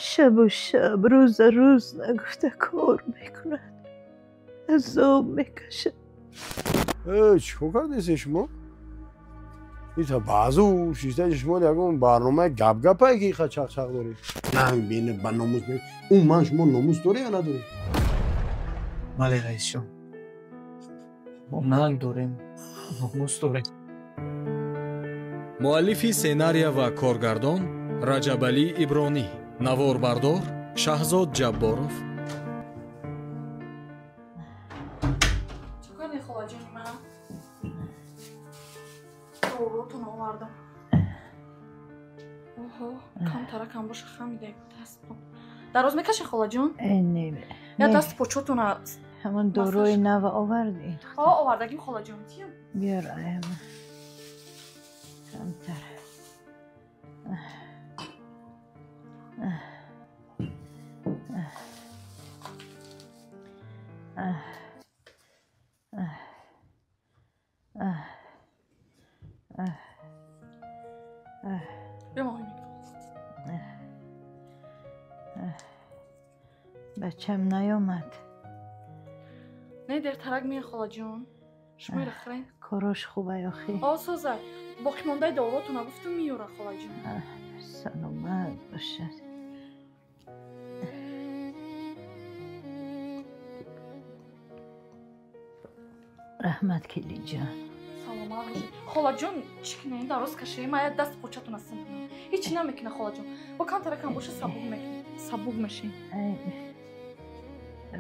Шабу шаб, рӯза рӯз нагуфта кор мекунад, азоб мекашад. Чӣ кор кардесе шумо? Ита баъзу шиштаи шумо ягон барномаи гапгапае ки иқа чақчақ доред. Нанг бина ба номус умуман шумо номус доред ё надоред? Бале, раисҷон, мо нанг дорем, номус дорем. Муаллифи сценария ва коргардон Раҷабалӣ Ибронӣ, наворбардор Шаҳзод Ҷабборов. Чӣ кардӣ, холаҷони ман? Дорутон овардам. Оҳо, камтаракам боша, хамида дастпо. Дароз мекаши, холаҷон? Не. Я даст почотона. Ҳамон дорои нава овардӣ? О, овардагим, холаҷон, тиям. Биёр, аяма. Камтар. Бачам наёмад. Не, дертарак мея, холаҷон. Шумо рахрен. Корош хуба ёхи? О, соза. Боқимондаи доротона гуфтум меёра, холаҷон. Саломат бошад. Раҳмат, келинҷон. Саломат бошед. Холаҷон, чӣ кунем? Дароз кашем, ая даст початона сим кунам. Ҳеҷ намекуна, холаҷон. Бо камтаракам боша, сабук мекунем. Сабук мешем.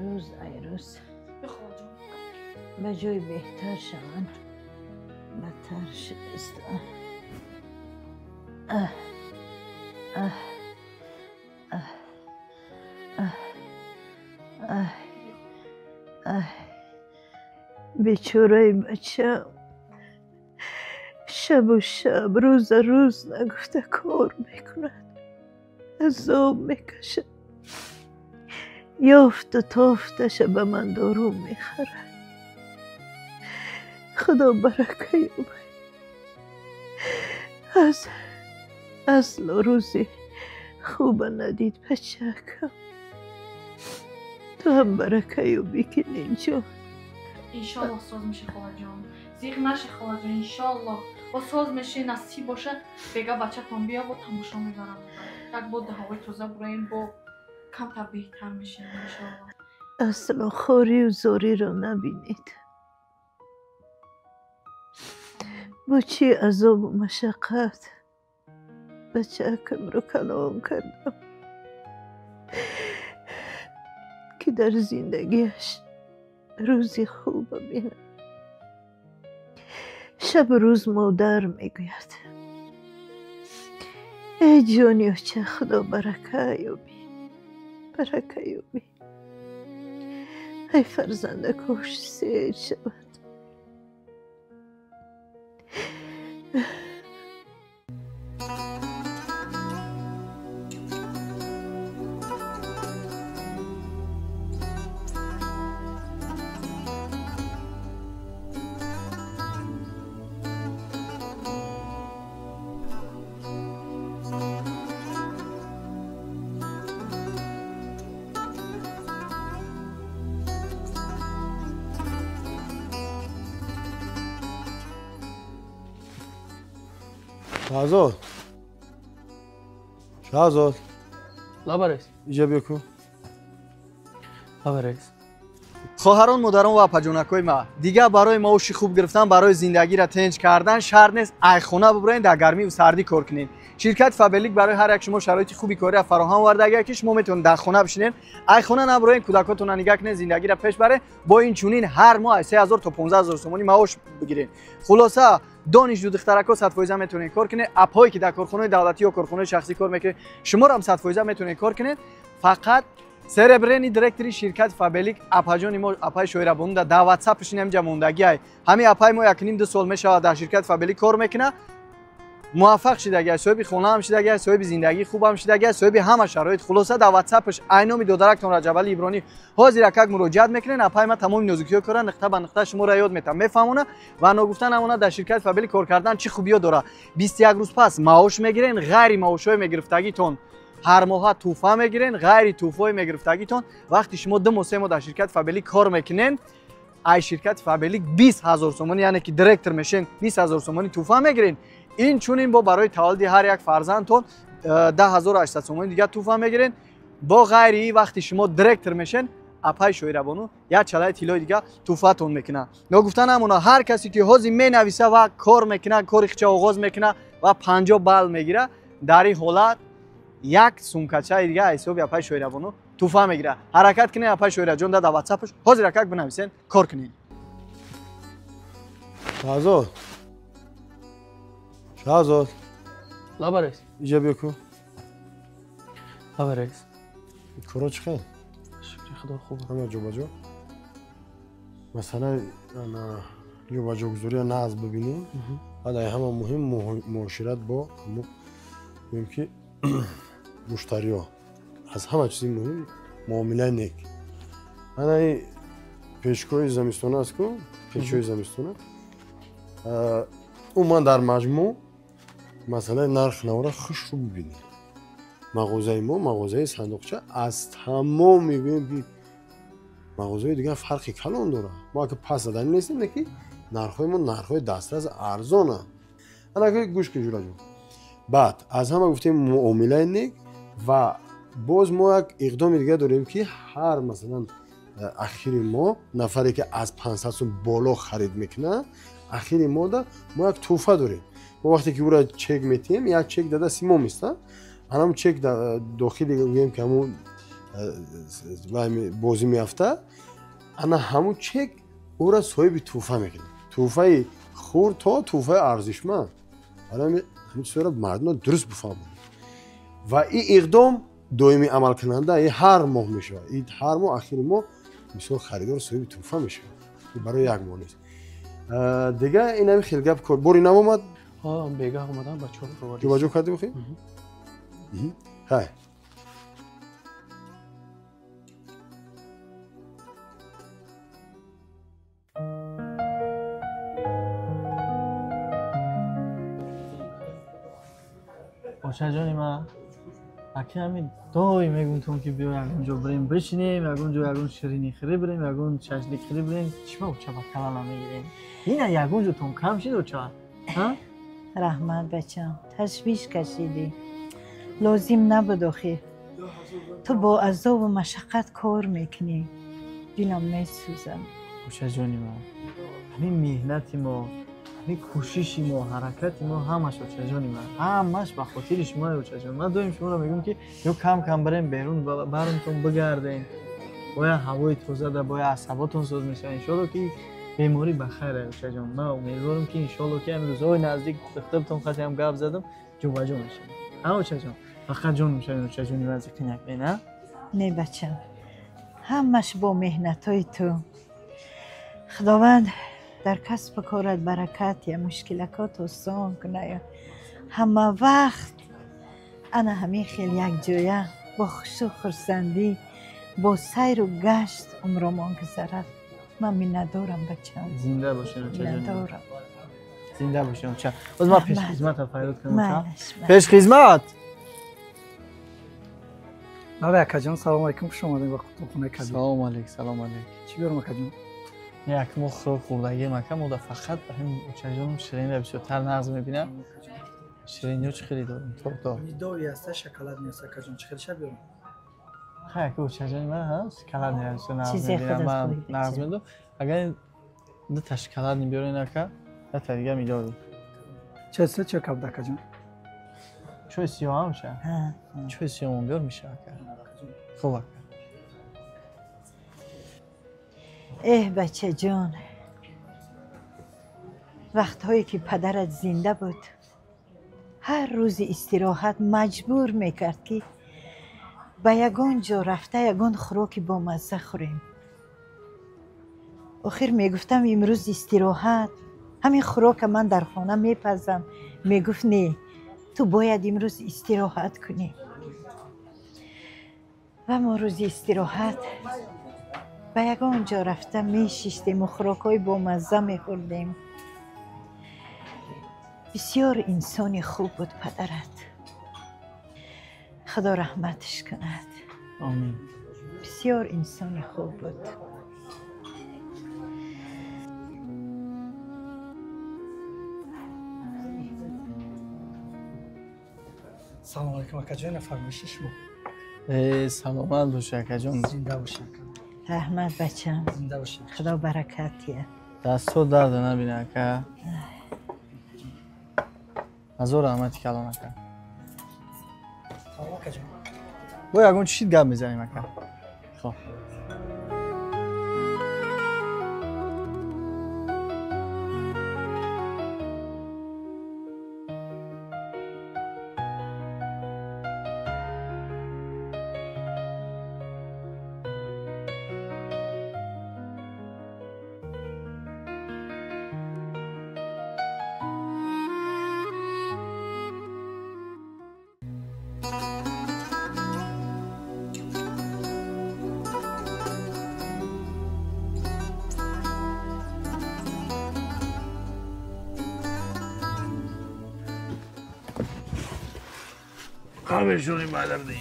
Рӯз ай рӯз. Бе, холаҷон. Ба ҷои беҳтар шаванд, бадтар шудастанд. Бечораи бачам шабу шаб, рӯза рӯз нагуфта кор мекунад, азоб мекашад. Ёфту тофташа ба ман дору мехарад. Худо барака ёбад. Аз асло рӯзи хуба надид бачакам. Ту ҳам барака ёбӣ, келинҷон. Иншоллоҳ соз меша, холаҷон. Зиқ наша, холаҷон, иншоллоҳ. Бо соз меши, насиб боша, бега бачатон биё, бо тамошо мебарам. Як бо ҳавои тоза бураем, бо камтар беҳтар мешем, иншоллоҳ. Асло хорию зориро набинед. Бо чӣ азобу машаққат бачакамро калон кардам, ки дар зиндагиаш рӯзи хуба бинам. Шабу рӯз модар мегӯяд: эй ҷони оча, худо барака ёбӣ, барака ёбӣ. Ай фарзандакош сер шавад. Шаҳзод, Шаҳзод. Лаба раис. Иҷа биё ку. Лаба раис. Хоҳарон, модарон ва апаҷонакҳои ма, дигар барои маоши хуб гирифтан, барои зиндагиро тинҷ кардан шарт нест айхона бубурен, дар гармиву сардӣ кор кунед. Ширкати Фаберлик барои ҳар як шумо шароити хуби кориро фароҳам оварда, ки шумо метавонед дар хона бишинед, айхона набуроен, кӯдакотонро нигаҳ кунед, зиндагиро пеш баред. Бо ин чунин ҳар моҳ 3000 то 15000 сомонӣ маош бигиред. Хулоса, донишҷӯ духтарако 100% метавонед кор кунед. Апҳое ки дар корхонаи давлатӣ ё корхонаи шахсӣ кор мекунед, шуморо ҳам 100% метавонед кор кунед. Фақат серебрени директори ширкати Фаберлик апаҷони мо, апаи Шоирабону дар ватсапш инамҷа мондагиай. Ҳамин апаи мо 1.5-2 сол мешавад дар ширкати Фаберлик кор мекунад. Муваффақ шидагия, соҳиби хонаам шидагия, соҳиби зиндагии хубам шидагия, соҳиби ҳама шароит. Хулоса дар ватсапш айноми додарактон Раҷабалӣ Ибронӣ ҳозир акак муроҷиат мекунен, апай ма тамоми нозукиҳо кора нуқта ба нуқта шуморо ёд метам, мефаҳмона ва ногуфта намона дар ширкати Фаберлик кор кардан чӣ хубиё дора. 21 рӯз пас маош мегирен, ғайри маошҳои мегирифтагитон ҳар моҳа тӯҳфа мегирен, ғайри тӯҳфаҳои мегирифтагитон вақти шумо 2 моҳ 3 моҳ дар ширкати Фаберлик кор мекунен, ай ширкати Фаберлик 20 000 сомонӣ, яъне ки директор мешен, 20 000 сомонӣ тӯҳфа мегирен. Ин чунин бо барои таваллуди ҳар як фарзандтон 10800 сомонӣ дигар тӯҳфа мегирен. Бо ғайри вақти шумо директор мешен, апай Шоирабону як чалаи тиллои дигар тӯҳфатон мекунад. Ногуфта намона ҳар касе ки ҳозир менависа ва кор мекунад, кори хича оғоз мекунад ва 50 балл мегирад, дар ин ҳолат як сумкачаи дигар ҳисоби апай Шоирабону тӯҳфа мегирад. Ҳаракат кунед апай Шоираҷон дар ватсапш ҳозир акак бинависен, кор кунед. Шаҳзод, Шаҳзод. Лаба раис. Иҷа биё ку. Лаба раис. Коро чӣ хел? Шукри худо хуб. Ҳама ҷобаҷо. Масалан, ҷобаҷогузория нағз бибинем. Баъд ай ҳама муҳим муошират бо гӯем ки муштариё. Аз ҳама чизи муҳим муомилаи нек. Ана пешгоҳи замистона аст ку, пешгоҳи замистона. Умуман дар маҷмӯъ масъалаи нарх навора хушрӯ бибинед. Мағозаи мо, мағозаи сандуқча аз тамоми гӯем ки мағозаҳои дигар фарқи калон дорад. Мо ака пас задани нестем, не ки нархҳои мо нархҳои дастрас арзонанд. Ана гӯш кун Ҷураҷон. Баъд аз ҳама гуфтем муомилаи нек ва боз мо як иқдоми дигар дорем ки ҳар масалан ахири мо нафаре ки аз 500 сум боло харид мекунад, ахири мода мо як тӯҳфа дорем. Мо вақте ки ӯра чек метиҳем, як чек дада симо места, анам чек дохили гӯем ки ҳамун бозӣ меафта, ана ҳамун чек ӯра соҳиби тӯҳфа мекунад. Тӯҳфаи хурд то тӯҳфаи арзишманд. Барои ҳамин чизҳоро мардумро дуруст бифаҳмонад. Ва ин иқдом доимӣ амалкунанда ҳар моҳ мешавад. Ин ҳар моҳ ахири моҳ мисол харидор соҳиби тӯҳфа мешавад. Барои як моҳ нест. Дига ин ҳами хел гап кор. Бори нав омад? Бегаҳ омадам, бачаҳо провард. Ҷобаҷо кардӣ бихӣ? Ҳай. Очаҷони ман, аки ҳамин доим мегумтон ки биё ягон ҷо бирем бишинем, ягон ҷо ягон ширинӣ хӯрӣ бирем, ягон шашлик хӯрӣ бирем. Чӣ ба оча ба кала намегирем? Ина ягон ҷо тон кам шид оча? Раҳмат бачам, ташвиш кашидӣ. Лозим набуд охир. Ту бо азобу машаққат кор мекунӣ. Дилам месӯзад. Очаҷони ман, ҳамин меҳнати мо, ҳамин кӯшиши мо, ҳаракати мо ҳамаш очаҷони ман, ҳамаш ба хотири шумо очаҷон. Ман доим шуморо мегӯям ки ё кам кам барем берун, барумтон бигардем, бояд ҳавои тоза да, бояд асаботон соз мешавад. Иншоалло ки беморӣ ба хайр ай очаҷон. Ман умедворам ки иншоалло ки ҳамин рӯзҳои наздик духтартон қати ҳам гап задам, ҷобаҷо мешавем. Ҳа очаҷон, фақат ҷон мешавем очаҷони ман, зиқи накунед, а? Не бачам, ҳамаш бо меҳнатҳои ту. Худованд дар касбу корат баракат я мушкилакот осон куна. Ҳама вақт ана ҳамин хел якҷоя бо хушу хурсандӣ, бо сайру гашт умромон гузарад. Ман миннатдорам бачам. Зинда бошед очаҷон. Зинда бошед оча. Боз ман пешхизматро фарёд кунам оча. Пешхизмат! Лаба акаҷон, салом алайкум, хуш омадем ба қутубхонаи кабир. Салом алейк, салом алейк. Чӣ биёрам акаҷон? Як мо хӯрок хӯрдагием ака, мо да фақат ҳамин очаҷонам ширинро бисёртар нағз мебинам. Шириниҳо чӣ хеле дорем? Торто. Мидови аста, шоколад нест акаҷон, чӣ хеле ша биёрам? Хай ака очаҷони ман ҳа, шоколад бисёр нағз мебинам, ман нағз медонам. Агар дута шоколад биёрен ака, дута дига мидови. Чой сиё, чой кабуд акаҷон? Чой сиёҳ ҳам ша? Чой сиёҳ биёр меша ака. Хуб ака. Эҳ бачаҷон, вақтҳое ки падарат зинда буд, ҳар рӯзи истироҳат маҷбур мекард ки ба ягон ҷо рафта ягон хӯроки бомазза хӯрем. Охир мегуфтам имрӯз истироҳат, ҳамин хӯрока ман дар хона мепазам. Мегуфт не, Ту бояд имрӯз истироҳат кунӣ. Ва мо рӯзи истироҳат ба ягон ҷо рафта мешиштему хӯрокҳои бомазза мехӯрдем. Бисёр инсони хуб буд падарат. Худо раҳматаш кунад. Омин. Бисёр инсони хуб буд. Салом алейкум, акаҷон, фармоиши шумо. Саломат боши, акаҷон. Зинда боши, ака. Раҳмат, бачам. Зинда боши. Худо баракат диҳад. Дастҳо дарда набина, ака. Ҳазор раҳмати калон, ака. Салом, акаҷон. Бо ягон чиз гап мезанем, ака. Хоб. Қабршони бадарди.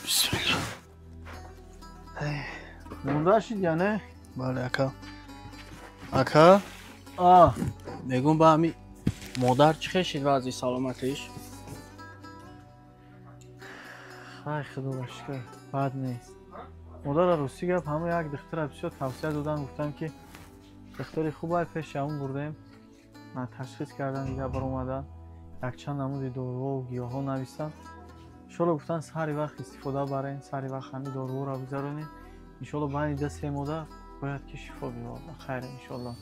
Бисмилла. Монда шид я не? Бале, ака. Ака? А. Мегум ба ҳами модар чӣ хешид вазъи саломатиш? Хай, худо шукр, бад нест. Модара рости гап ҳама як духтара бисёр тавсия додан, гуфтам ки духтари хубай, пеши ҳамон бурдем. Ташхис кардан, дига баромадан, якчанд намуди доруҳо гиёҳҳо нависанд. Иншолло гуфтан сари вақт истифода барен, сари вақт ҳамин доруҳоро гузаронем. Иншолло байни 2-3 моҳда бояд ки шифо биёбад. Хайр, иншолло.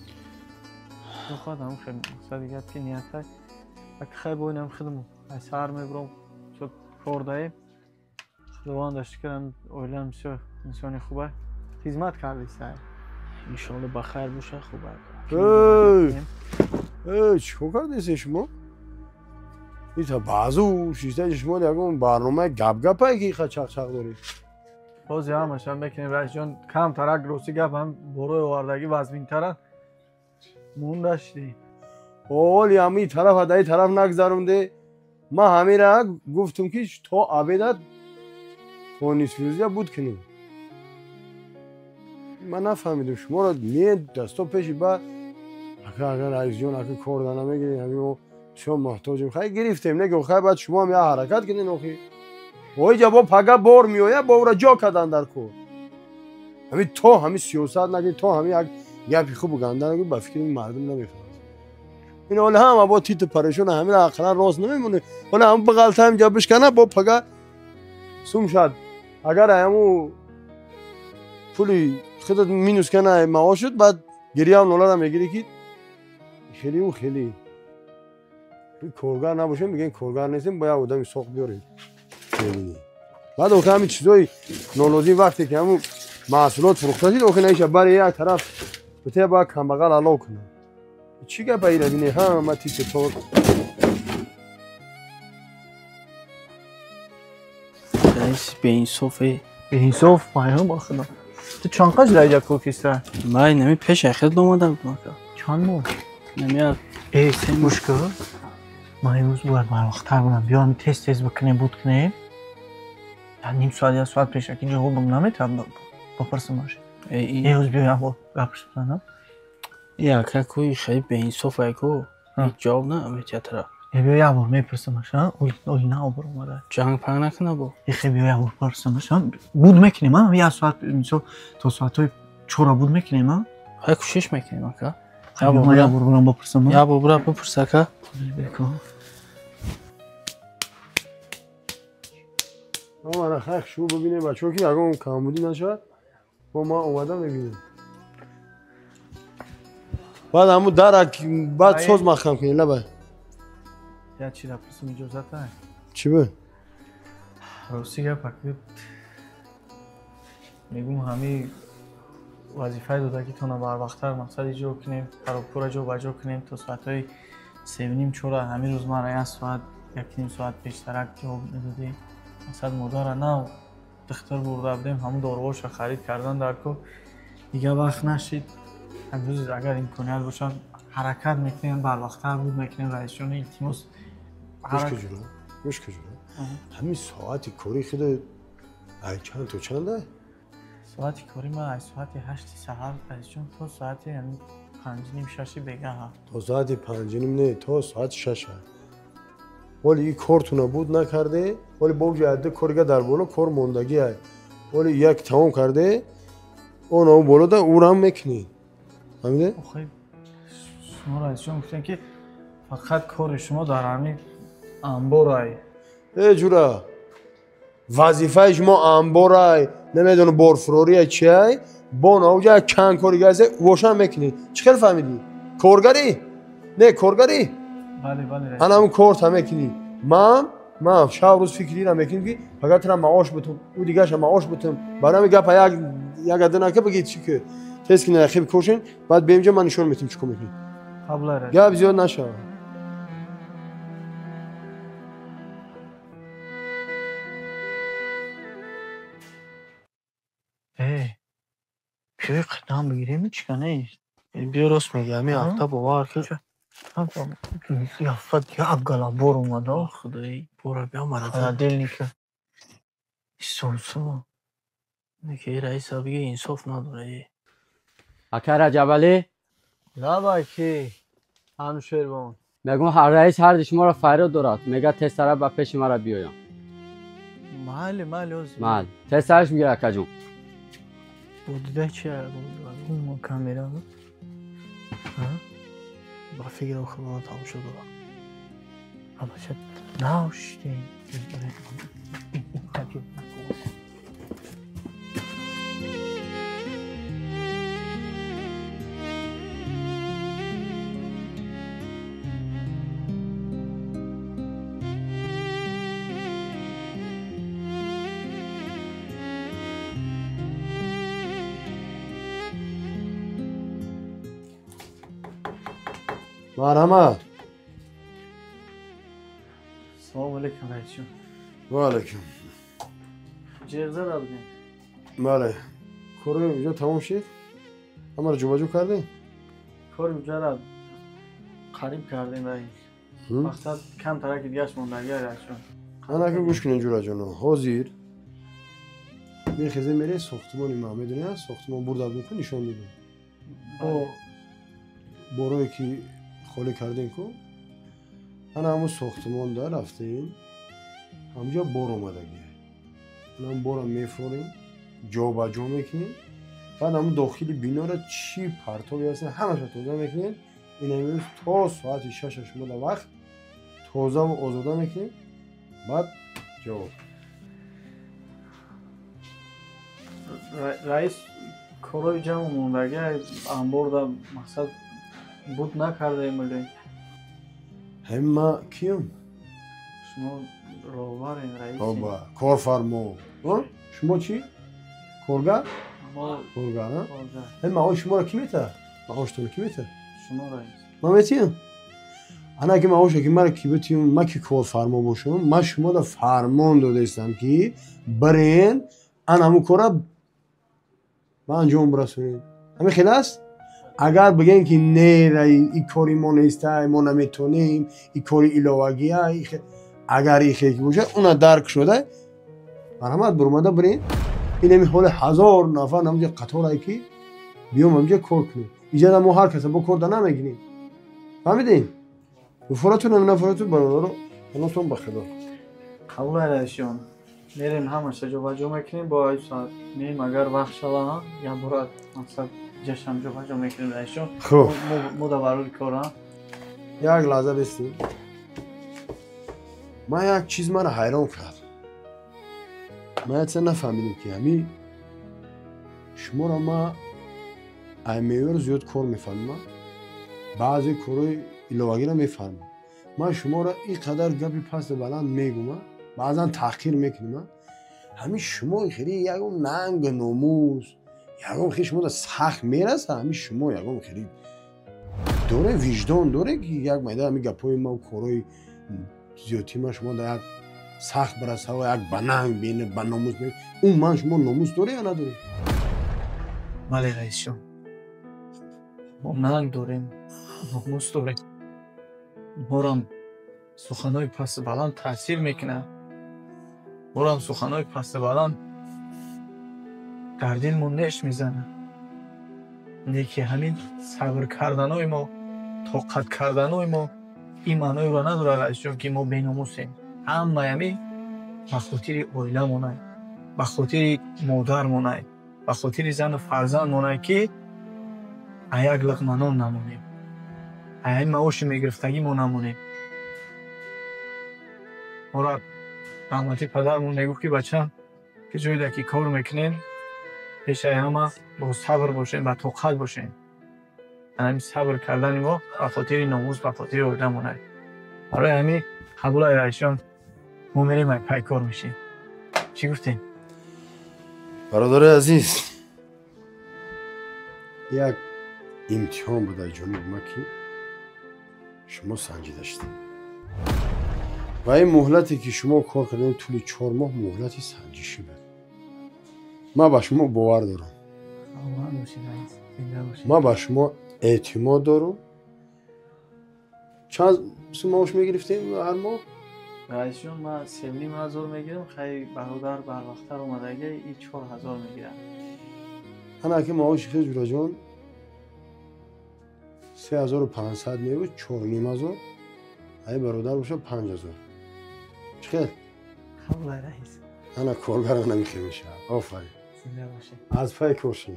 Худо хоҳад ҳамон хел мақсади гап ки ниятай. Аки хай бо инам хидм ай саҳар мебурам, бисёр кор даем. Худованда шукр, оилам бисёр инсони хубай. Хизмат кардисай. Иншолло ба хайр боша, хуб ака. Чикор кардеси шумо? Ита баъзу шиштаи шумо ягон барномаи гап-гапае ки иқа чақ-чақ доред. Ҳозир ҳамашам мекунем, раисҷон. Камтарак рости гап ҳам борои овардагӣ вазминтаранд. Монда шидем. Оли ҳамин тараф даи тараф нагзаронде. Ман ҳамира гуфтум ки то обедат то нисфирӯзия буд кунем. Ман нафаҳмидум шуморо не дасто пеши ба ака, агар раисҷон ака кор да намегирем, ҳамин мо бисёр муҳтоҷем. Хай гирифтем, не ки хай баъд шумо ҳам як ҳаракат кунед охи. Оиҷа бо пага бор меояд, бо ӯра ҷо кардан дар кор. Ҳамин то ҳамин сиёсат накунед, то ҳамин як гапи хубу ганда накунед, ба фикри мардум намефаҳмад. Ин ҳоли ҳама бо титу парешон ҳамин ақаллан рост намемонед. Ҳоли ҳам бағалта ҳаминҷа бишкана, бо пага сум шад. Агар ҳамун пули худат минус кана маош шуд, баъд гирьяам нолара мегирӣ ки хелиу хели. Коргар набошем, мегӯем коргар нестем, бояд одами соқ биёрем. Мебинӣ. Баъд охи ҳамин чизои нолозим вақте ки ҳамун маҳсулот фурӯхта шид, охи наиша бари як тараф битая бояд камбағал алов кунад. Чӣ гапа ира бинӣ ҳама титу тор. Раис беинсофе. Беинсоф паём ба худо. Ту чанд қадр дар иҷа кор киста? Ман нами пеш хел омада будам ака. Чанд моҳ? Нами як Гӯш кун. Ман имрӯз бояд барвақттар будам. Биём тез-тез бикунем, буд кунем. Ним соат, як соат пеш аки ҷавобам наметавонам бипурсамаш. Имрӯз биё як бор гапш бизанам. Ака кӯи хеле беинсоф ай ку. Ҳеҷ ҷавоб наметиҳад тара. Биё як бор мепурсамаш, а? Оли на обор омада. Ҷанг панг накуна бо. Хе биё як бор пурсамаш, а? Буд мекунем, а? Як соат, мисол, то соатҳои чора буд мекунем, а? Хай кӯшиш мекунем, ака. Як бор бурам бипурсам. Як бор бура бипурс, ака. Мана хай шумо бибинем бачаҳо ки ягон камбудӣ нашавад, бо ман омада мебинем. Баъд ҳамун дарак баъд соз маҳкам кунед лабай. Як чиза пурсим, иҷозат ай? Чӣ буд? Рости гап ака мегум ҳамин вазифаи додагитонро барвақттар мақсад иҷро кунем, паропура ҷо ба ҷо кунем то соатҳои 3:30-4. Ҳамин рӯз мара 1 соат, 1.5 соат пештарак ҷавоб медодӣ. Мақсад модара нав духтур бурда будем, ҳамун доруҳошро харид кардан дар кор. Дигар вақт нашид. Ҳамрӯз агар имконият бошад ҳаракат мекунем, барвақттар буд мекунем раисҷон, илтимос. Гӯш куҷо? Ҳамин соати кори худо ай чанд то чанда? Соати кори ман аз соати 8 саҳар раисҷон то соати 5:30-6 бегаҳ. То соати 5:30 не, то соати 6. Вале ин кортуна буд накарде, вале бо ҷадда корига дар боло кор мондагӣ ай. Вале як тамом карде, он он боло да урам мекунӣ. Фаҳмиде? Охи шумо раисҷон гуфтем ки фақат кори шумо дар ҳамин амбор ай. Э ҷура, вазифаи шумо амборай, намедонам борфурория чиай, бо навҷа чанд кори газе вошам мекунӣ. Чӣ хел фаҳмидӣ? Коргарӣ? Не, коргарӣ? Бале, бале. Ана ҳамун корта мекунӣ. Ман шаб рӯз фикр ира мекунем ки фақат тра маош бутум, ӯ дигаша маош бутум. Барои ҳамин гапа як ада нака бигӣ чӣ ки тез ки нахиб кошин, баъд бемҷа ман нишон метим чӣ кор мекунӣ. Гап зиёд нашава. Биёй қадам бигирем, чӣ кане? Биё рост мегӣ, ҳамин ҳафта бовар ки Яфат як гала бор омада. Худои бора биомада. Холодильника. Исонсо. Ки раиса биги инсоф надора. Ака Раҷабалӣ? Лабай ки Анушервон. Мегӯм раис ҳарди шуморо фарёд дорад. Мега тезтара ба пеши мара биёям. Майли, майли ҳозир. Майли. Тезтараш мегир акаҷон. Дида чи камера? Ба фикрам худо тамошо дорам. Абаша навшти. Марҳамат. Салому алейкум раисҷон. Ва алейкум. Ҷеғ зада будем. Бале. Кори уҷа тамом шид? Ҳамаро ҷобаҷо кардем? Кори уҷара қариб кардем раис. Мақсад камтараки дигаш мондагӣ раисҷон. Анака гӯш кунед ҷураҷоно. Ҳозир мехезем мерем сохтмони ма, медонӣ, сохтмон бурдад мекун нишон медиҳем. Бо борое ки холӣ кардем ку, ана ҳамун сохтмонда рафтем, ҳамҷо бор омадагӣ. Ана ҳамун борро мефурем, ҷобаҷо мекунем, баъд ҳамун дохили бинора чӣ партове ҳастен ҳамаша тоза мекунем. Ин имрӯз то соати 6 шумо дар вақт тозаву озода мекунем, баъд ҷавоб. Раис, корои ҷамъ мондагӣ амборда мақсад буд накардаем оле. Ҳамин ма кием? Шумо роҳбарем раис. Корфармо. Шумо чӣ? Коргар? Коргар, а? Ҳамин маош шуморо кӣ метаҳад? Маоштонро кӣ метаҳад? Шумо раис. Ман метиҳам? Ана ки маоше ки маро кӣ битиҳам, ман ки корфармо бошам, ман шуморо фармон додаистам ки бирен ана ҳамун корро ба анҷом расонед. Ҳамин хел аст? Агар бигӯем ки не, ин кори мо нестай, мо наметонем, ин кори иловагия, агар ин хел ки бошад, уна дарк шуда, марҳамат баромада бирен. Ин ҳамин ҳоли 1000 нафар ҳамҷа қаторае ки биём ҳамҷа кор кунем. Иҷада мо ҳар каса бо кор да намегирем. Фаҳмидем? Нафаратун нафаратун бародаро, панотон ба худо. Қабул раисҷон. Мерем ҳамаша ҷобаҷо мекунем бо ай соат. Меем агар вақт шава, як бора мақсад ҷашам ҷобаҷо мекунем раисҷон. Хуб. Мо дар барори кор, Як лаҳза бистем. Ман як чиз маро ҳайрон кард. Ман як чиза нафаҳмидем ки ҳамин шуморо ман ай меъёр зиёд кор мефаҳмам, баъзе корҳои иловагиро мефаҳмам. Ман шуморо ин қадар гапи пасту баланд мегӯм, баъзан таҳқир мекунам. Ҳамин шумо хеле ягон нангу номус, Ягон хел шумо сахт мераса, ҳами шумо ягон хели доре виҷдон доре ки як майда ҳами гапҳои ма корҳои зиёдтии ма шумо да як сахт бираса ва як ба нанг бина, ба номус бина. Умуман шумо номус доре ё надоре? Бале, раисҷон, мо нанг дорем, номус дорем. Морам суханҳои пасту баланд таъсир мекунад, морам суханҳои пасту баланд дар дилмон неш мезанад. Не ки ҳамин сабр карданои мо, тоқат карданои мо ин маъноеро надорад, раисҷон, ки мо беномусем. Ҳамаи ҳамин ба хотири оиламонай, ба хотири модармонай, ба хотири зану фарзандмонай, ки а як луқма нон намонем, а ҳамин маоши мегирифтагӣ мо намонем. Мора раҳматӣ падармон мегуфт, ки бачам, ки ҷойда ки кор мекунем, пешаи ҳама бо сабр бошем, ба тоқат бошем. Ҳамин сабр кардани мо ба хотири номус, ба хотири оиламонай. Барои ҳамин қабулай, раисҷон, мо мерем, ай пайкор мешем. Чӣ гуфтем? Бародари азиз, як имтиҳон буд аз ҷониби ма, ки шумо санҷида шудед, ва ин муҳлате ки шумо кор кардем, тӯли 4 моҳ муҳлати санҷишӣ буд. Ман ба шумо бовар дорам, ман ба шумо эътимод дорам. Чанд сум маош мегирифтем ҳар моҳ? Раисҷон, ман 3,5 ҳазор мегирам. Хай, бародар барвақттар омадаги и 4 ҳазор мегирам. Ана ки маоши хез, ҷураҷон, 3500 мебуд, 4,5 ҳазор, ай бародар боша 5000. Чӣ хел? Қабулай, раис. Ана коргар намихел мешавад. Офарин, аз пай кор шин.